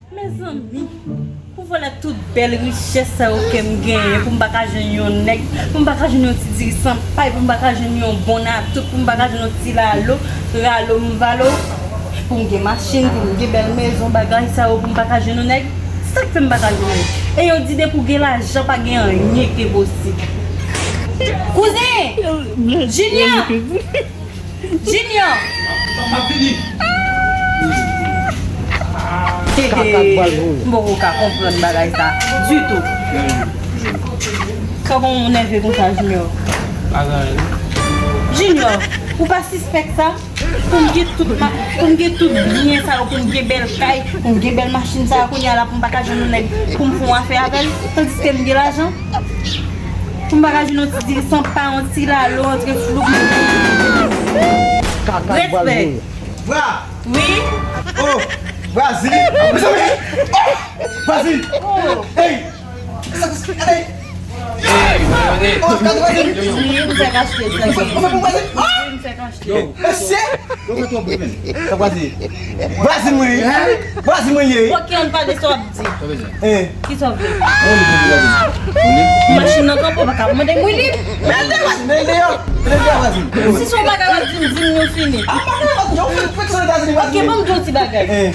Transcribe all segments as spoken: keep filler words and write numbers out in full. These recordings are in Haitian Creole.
Mezanmi, pou vòlè tout bèl richès sa yo ke m genyen, pou m pa ka jwenn yon nèg, pou m pa ka jwenn yon ti diri san pay, pou m pa ka jwenn yon bon natout, pou m pa ka jwenn yon ti lalo, ralo m valo, pou m gen machin, pou m gen bèl mezon, bagay sa yo, pou m pa ka jwenn yon nèg, sa k fè m pa ka jwenn yon nèg? E yo di depi w gen lajan, pa gen anyen ki posib. Kouzen! Junior! Junior! M ap vini. Tete, m poko ka konprann bagay sa ditou. Kòman w nève konsa, Junior? Junior, ou pa sispèk sa? Pou m gen tout ma-, pou m gen tout byen sa yo, pou m gen bèl kay, pou m gen bèl machin sa yo, kounye a la pou m pa ka jwenn yon nèg pou m fè yon afè avè l, tandiske m gen lajan. Pou m pa ka jwenn yon ti diri san pay, yon ti lalo, antre flou. Respè. Bra! Wi? Oh! Brazil! Mezanmi! Oh! Brazil! Hey! Sa, sa, gade! Oh, gade Brazil! Wi, m fèk achte sa. Ou fè pou Brazil? Ah! Wi, m fèk achte. Mesye! Sa Brazil? Brazil mwen ye! Brazil mwen ye! Ok, ann pale sa w ap di. Eh. Kisa w vle? Machin nan kanpe, w pa ka mande m wi li. Men l deyò, men l deyò, men l deyò, Brazil. Si se yon bagay w ap di m, di m nou fini. Ah, pa gen Brazil, yon fèk sou Etazini, Brazil. Ok, ban m di yon ti bagay. Eh.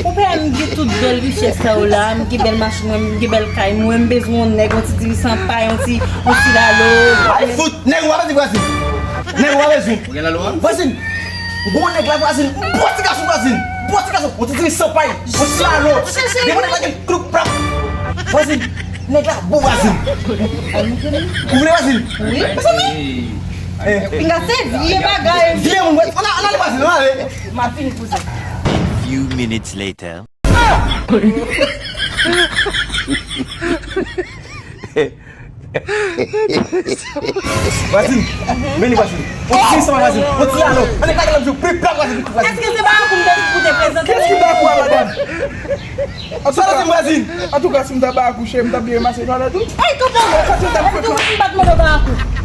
Ou pè a m gen tout bèl richès sa yo la, m gen bèl machin mwen, m gen bèl kay mwen, m bezwen yon nèg, yon ti diri san pay, yon ti, yon ti lalo. Ay, fout, nèg ou pa bezwen Brazil. Nèg ou pa bezwen. Ou gen lalo a? Vwazin, m gon nèg la vwazin, m bon ti gason vwazin, m bon ti gason, yon ti diri san pay, yon ti lalo. Depi nèg la gen kloup plap. Vwazin, nèg la bon vwazin. Ou vle vwazin? Wi. Mezanmi. Eh. Pinga se vye bagay. Vye moun, ann ale vwazin, ann ale. M ap vini kouzen. Few minutes later. Vwazin, vini vwazin. Yon ti san vwazin. Yon ti lalo. Ann ale lòt jou. Pli plat vwazin, pli vwazin. Èske se Barakou m te, ou te prezante? Kiyès ki Barakou a, madanm? Sa vwazin, vwazin. Antouka, si m ta Barakou, cheri, m ta byen ranmase valè tou. Ay, kanpe! Kanpe, kanpe, kanpe. Èske m pa t mande w Barakou?